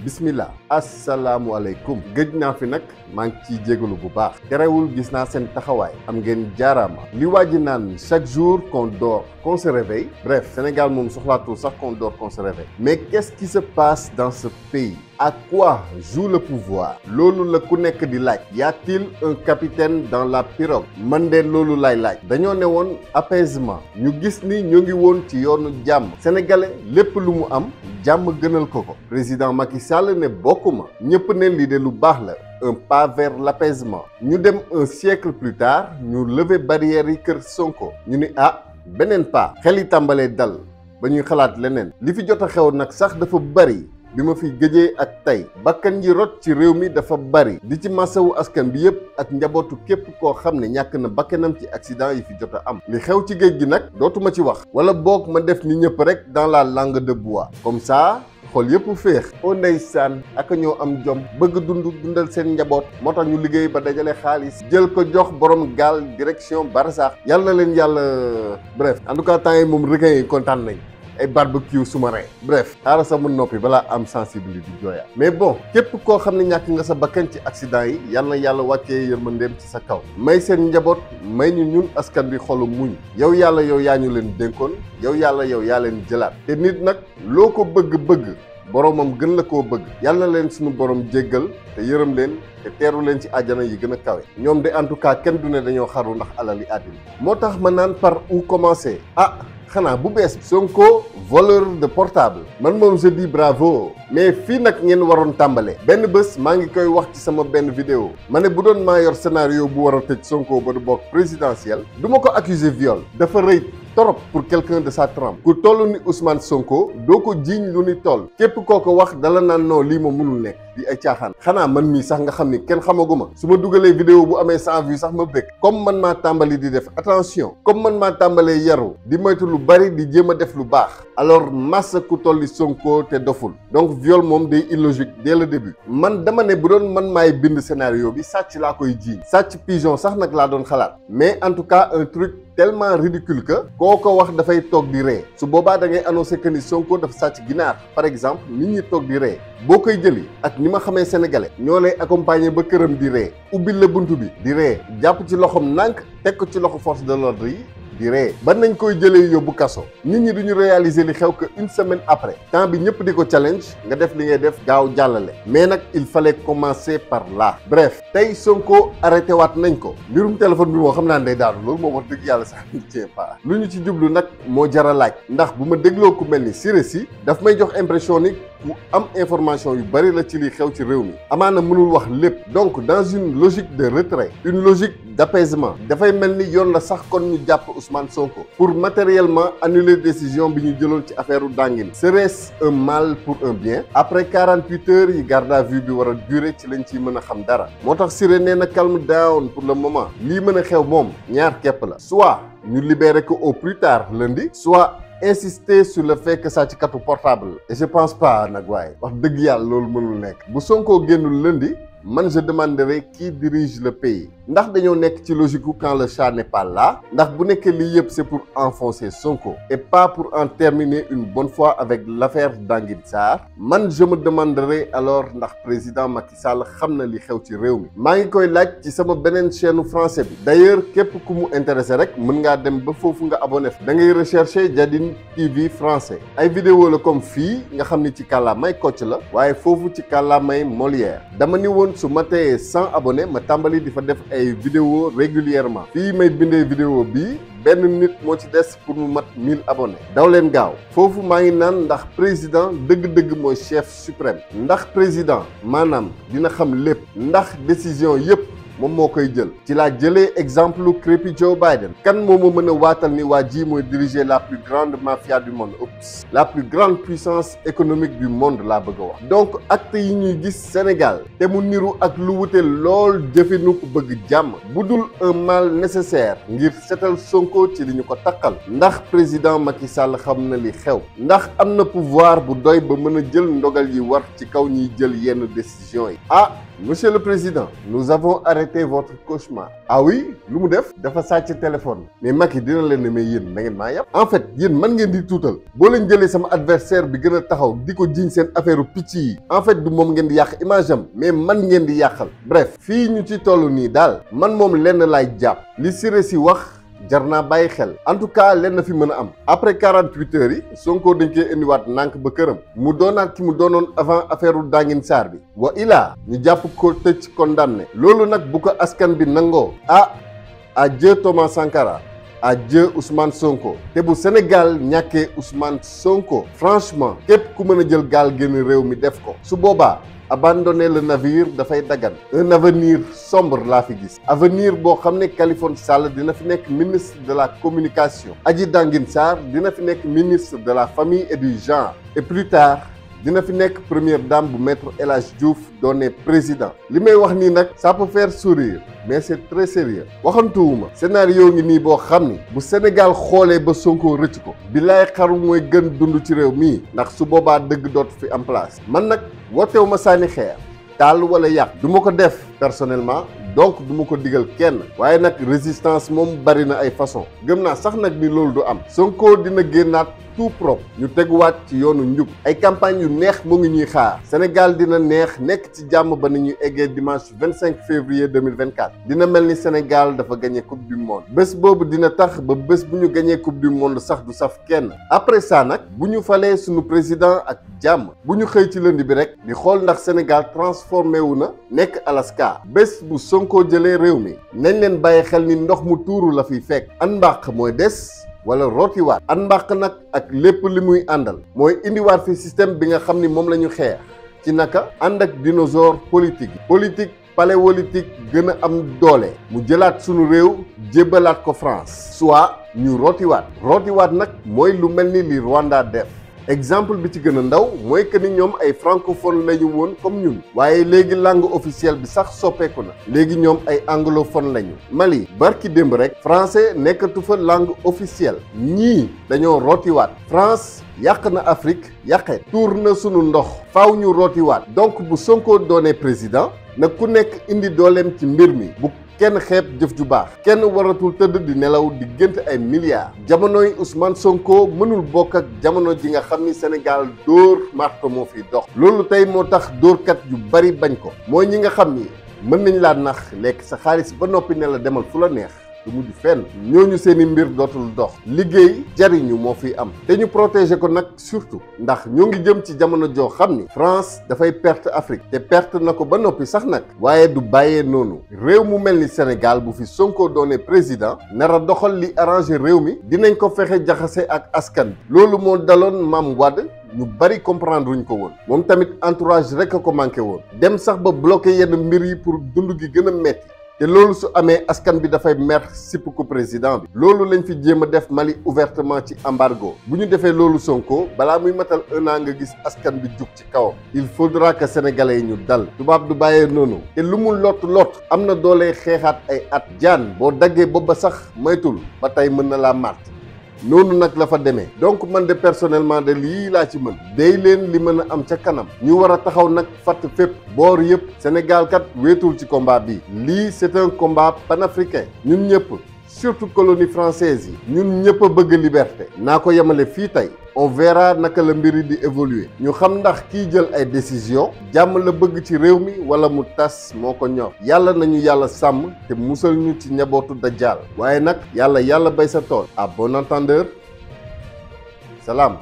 bismillah asalaamualeykum gëj naa fi nag maa ngi ciy jégalu bu baax terewul gis naa seen taxawaay am ngeen jaaraama li waa ji naan chaque jour qu'on dort qu'on se réveille bref Sénégal moom soxlaatul sax qu'on dort qu'on se réveille mais qu'est-ce qui se passe dans ce pays à quoi joue le pouvoir loolu la ku nekk di laaj y a-t-il un capitaine dans la pirogue man de loolu lay laaj dañoo ne woon apaisement ñu gis ni ñu ngi woon ci yoonu jàmm sénégalais lépp lu mu am jàmm gënal ko ko président Macky Sall ne bokkuma ñëpp ne lii de lu baax la un pas vers l'apaisement ñu dem un siècle plus tard ñu lever barrières yi kër Sonko ñu ni beneen pas xel yi tàmbalee dal ba ñuy xalaat leneen li fi jot a xew nag sax dafa bari bi ma fi gëjee ak tey bakkan yi rot ci réew mi dafa bari di ci masawu askan bi yépp ak njabootu képp koo xam ne ñàkk na bakkanam ci accident yi fi jot a am li xew ci géej gi nag dootuma ci wax wala boog ma def ni ñëpp rek dans la langue de bois comme ça xol yëpp féex o ndeysaan ak ñoo am jom bëgg dundal seen njaboot moo tax ñu liggéey ba dajale xaalis jël ko jox borom gaal direction Barsax yàlla na leen yàlla bref en tout cas temps yi moom requin yi kontaan nañ ay barbecue sous-marin bref xaaral sama noppi balaa am sensibilité di jooya mais bon képp koo xam ne ñàkk nga sa bakkan ci accident yi yal na yàlla wàccee yërmandeem ci sa kaw may seen njaboot may ñu ñun askan bi xolu muñ yow yàlla yow yaa ñu leen dénkoon yow yàlla yow yaa leen jëlaat te nit nag loo ko bëgg-bëgg boromam gën la koo bëgg yal na leen suñu borom jéggal te yërëm leen te teeru leen ci àjjana yi gën a kawe ñoom de en tout cas kenn du ne dañoo xaru ndax alali àddina moo tax ma naan par où commencer xanaa bu bees Sonko voleur de portable man moom je dis bravo mais fii nag ngeen waroon tàmbalee benn bés maa ngi koy wax ci sama benn vidéo ma ne bu doon maa yor scénario bu war a tëj Sonko ba du bokk présidentiel du ma ko accuser viol dafa rëy torop pour quelqu'un de sa trempe ku toll ni Ousmane Sonko doo ko jiiñ lu ni toll képp koo ko wax dala naan non lii ma mënul nekk di ay caaxaan xanaa man mii sax nga xam ni kenn xamaguma su ma dugalee vidéo bu amee 100 vues sax ma bëgg comme man maa tàmbali di def attention comme man maa tàmbalee yaru di moytu lu bari di jéem a def lu baax alors massa ku tolli Sonko te doful donc viol moom day illogique dès le début man dama ne bu doon man maay bind scénario bi sàcc laa koy jiiñ sàcc pigeon sax nag laa doon xalaat mais en tout cas un truc tellement ridicule que koo ko wax dafay toog di ree su boobaa da ngay annoncé que ni Sonko dafa sàcc ginaar par exemple nit ñi toog di ree boo koy jëli ak ni ma xamee sénégalais ñoo lay accompagner ba këram di ree ubbil la bunt bi di ree jàpp ci loxom nànk teg ko ci loxo force de l'ordre yi di ree ba nañ koy jëlee yóbbu kaso nit ñi duñu réaliser li xew que une semaine après temps bi ñëpp di ko challenge nga def li ngay def gaaw jàllale mais nag il fallait commencer par là bref tey Sonko arrêté waat nañ ko mbirum téléphone bi moo xam naa ne day daanu loolu moo wax dëgg yàlla sax ni tient pas lu ñu ci jublu nag moo jar a laaj ndax bu ma dégloo ku mel ni Siré Sy daf may jox impression ni ku am information yu bari la ci li xew ci réew mi amaana mënul wax lépp donc dans une logique de retrait une logique d'apaisement dafay mel ni yoon la sax kon ñu jàpp Ousmane Sonko pour matériellement annuler décision bi ñu jëloon ci affaire Danguine serait-ce un mal pour un bien après 48 heures yi garde à vue bi war a durer ci lañ ciy mën a xam dara moo tax Siré nee na calme down pour le moment lii mën a xew moom ñaar képp la soit ñu libérer ko au plus tard lundi soit insister sur le fait que sàcckatu portable et je pense pas nag waaye wax dëgg yàlla loolu mënul nekk bu Sonko génnul lundi man je demanderai qui dirige le pays ndax dañoo nekk ci logique où quand le chat n'est pas là ndax bu nekkee lii yëpp c'est pour enfoncer Sonko et pas pour en terminer une bonne fois avec l'affaire Danguine Sarr man je me demanderai alors ndax président Macky Sall xam na li xew ci réew mi maa ngi koy laaj ci sama beneen chaîne français bi d'ailleurs képp ku mu intéressé rek mën ngaa dem ba foofu nga abonné fa da ngay rechercher Jadine TV français ay vidéo la comme fii nga xam ni ci kàllaamay Kocc la waaye foofu ci kàllaamay Molière dama ni woon su ma teyee 100 abonnés ma tàmbali di fa def ay vidéo régulièrement fii may bindee vidéo bii benn nit moo ci des pour mu mat 1000 abonnés daw leen gaaw foofu maa ngi naan ndax président dëgg-dëgg mooy chef suprême ndax président maanaam dina xam lépp ndax décision yépp moom moo koy jël ci laa jëlee exemple crépi Joe Biden kan moo ma mën a waatal ni waa ji mooy diriger la plus grande mafia du monde oups la plus grande puissance économique du monde laa bëgg a wax donc acte yi ñuy gis Sénégal te mu niru ak lu wute lool jëfinu ko bëgg jàmm bu dul un mal nécessaire ngir setal Sonko ci li ñu ko takkal ndax président Macky Sall xam na li xew ndax am na pouvoir bu doy ba mën a jël ndogal yi war ci kaw ñiy jël yenn décision yi monsieur le président nous avons arrêté votre cauchemar. Ah oui lu mu def dafa sàcc téléphone mais Macky dina leen ne mais yéen da ngeen maa yàpp. En fait yéen man ngeen di tuutal boo leen jëlee sama adversaire bi gën a taxaw di ko jiñ seen affaire picc yi en fait du moom ngeen di yàq image am mais man ngeen di yàqal. Bref fii ñu ci toll nii daal man moom lenn laay jàpp li Siré Sy wax jar naa bàyyi xel en tout cas lenn fi mën a am après 48 heures yi Sonko dañ koy indiwaat nànk ba këram mu doonaat ki mu doonoon avant affaire u Dangin Sarr bi wa ilaa ñu jàpp ko tëj condamné loolu nag bu ko askan bi nangoo adieu Thomas Sankara adieu Ousmane Sonko te bu Sénégal ñàkkee Ousmane Sonko franchement képp ku mën a jël gaal génn réew mi def ko su boobaa abandonner le navire dafay dagan un avenir sombre laa fi gis avenir boo xam ne Khaliphone Sall dina fi nekk ministre de la communication Adji Dangin Sarr dina fi nekk ministre de la famille et du genre et plus tard dina fi nekk première dame bu maître El Hadj Diouf doone président li may wax nii nag ça peut faire sourire mais c'est très sérieux waxantuwuma scénario ngi nii boo xam ni bu Sénégal xoolee ba Sonko rëcc ko bilaay xaru mooy gën dund ci réew mii ndax su boobaa dëgg dootu fi am place man nag wootewu ma sànni xeer taal wala yàq du ma ko def personnellement donc du ma ko digal kenn waaye nag résistance moom bari na ay façon gëm naa sax nag ni loolu du am Sonko dina génnaat tout propre ñu teguwaat ci yoonu njub ay campagne yu neex mu ngi ñuy xaar Sénégal dina neex nekk ci jàmm ba ni ñuy eggee dimanche 25 février 2024 dina mel ni Sénégal dafa gagné coupe du monde bés boobu dina tax ba bés bu ñu gagné coupe du monde sax du saf kenn après ça nag bu ñu falee suñu président ak jàmm bu ñu xëy ci lundi bi rek di xool ndax Sénégal transformé wu na nekk Alaska bés bu Sonko jëlee réew mi nañ leen bàyyi xel ni ndox mu tuuru la fiy fekk an mbàq mooy des wala rootiwaat an mbàq nag ak lépp li muy àndal mooy indiwaat fi système bi nga xam ni moom la ñu xeex ci naka ànd ak dinosaure politique paléolithique gën a am doole mu jëlaat sunu réew jébbalaat ko France soit ñu rootiwaat nag mooy lu mel ni li Rwanda def exemple bi ci gën a ndaw mooy que ni ñoom ay francophone lañu woon comme ñun waaye léegi langue officielle bi sax soppeeku na léegi ñoom ay anglophone lañu Mali barki démb rek français nekkatu fa langue officielle ñii dañoo rootiwaat France yàq na Afrique yàqe tuur na sunu ndox faaw ñu rootiwaat donc bu Sonko doonee président na ku nekk indi dooleem ci mbir mi bu kenn xeeb jëf ju baax kenn waratul tëdd di nelaw di gént ay milliards jamonoy Ousmane Sonko mënul bokk ak jamono ji nga xam ni Sénégal dóor marto moo fi dox loolu tey moo tax dóorkat yu bari bañ ko mooy ñi nga xam ni mën nañ laa nax lekk sa xaalis ba noppi ne la demal fu la neex du mujj fenn ñooñu seeni mbir dootul dox liggéey jariñu moo fi am te ñu protéger ko nag surtout ndax ñoo ngi jëm ci jamono joo xam ni France dafay perte Afrique te perte na ko ba noppi sax nag waaye du bàyyee noonu réew mu mel ni Sénégal bu fi Sonko doone président nar a doxal li arrangé réew mi dinañ ko fexe jaxase ak askan bi loolu moo daloon Maam Wade ñu bari comprendre wuñ ko woon moom tamit entourage rek a ko manqué woon dem sax ba bloqué yenn mbir yi pour dund gi gën a metti te loolu su amee askan bi dafay mer sipp ko président bi loolu lañ fi jéem a def Mali ouvertement ci embargo bu ñu defee loolu Sonko balaa muy matal 1 an nga gis askan bi jug ci kawam il faudra que sénégalais yi ñu dal tubaab du bàyyee noonu te lu mu lot am na doole xeexaat ay at jaan boo daggee bopp ba sax moytul ba tey mën na laa màtt noonu nag la fa demee donc man de personnellement de lii laa ci mën day leen li mën a am ca kanam ñu war a taxaw nag fatt fépp boor yëpp Sénégal kat wéetul ci combat bi lii c'est un combat panafricain ñun ñëpp surtout colonie française yi ñun ñëpp a bëgg liberté naa ko yemale fii tey on verra naka la mbiri di évoluer ñu xam ndax kiy jël ay décision jàmm la bëgg ci réew mi wala mu tas moo ko ñor yàlla nañu yàlla sàmm te musal ñu ci njabootu dajjaal waaye nag yàlla bay sa tool à bon entendeur salaam